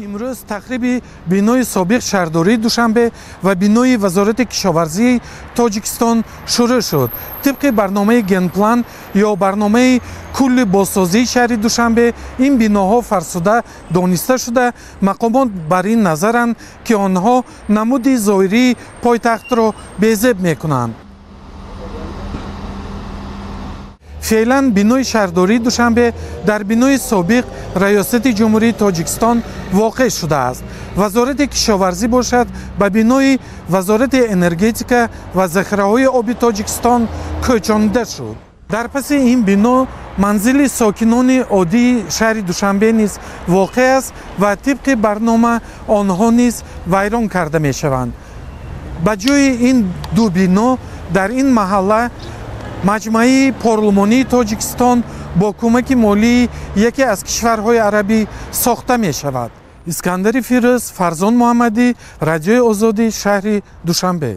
Имрӯз тахриби бинои собиқ шаҳрдории Душанбе ва бинои Вазорати кишоварзии Тоҷикистон шурӯъ шуд. Тибқи барномаи генплан ё барномаи кулли бозсозии шаҳри Душанбе, ин биноҳо фарсуда дониста шуда, мақомот бар ин назаранд, ки онҳо намуди зоҳирии пойтахтро безеб мекунанд. Феълан бинои шаҳрдории Душанбе дар бинои собиқ Раёсати Ҷумҳурии Тоҷикистон воқеъ шудааст. Вазорати кишоварзӣ бошад, ба бинои Вазорати энергетика ва захираҳои оби Тоҷикистон кӯчонида шуд. Дар паси ин бино манзили сокинони оддии шаҳри Душанбе низ воқеъ аст ва тибқи барнома онҳо низ вайрон карда мешаванд. Ба ҷои ин ду бино дар ин маҳалла маҷмӯаи парлумонии Тоҷикистон бо кӯмаки молии яке аз кишварҳои арабӣ сохта мешавад. Искандари Фирӯз, Фарзон Муҳаммадӣ, Радиои Озодӣ, шаҳри Душанбе.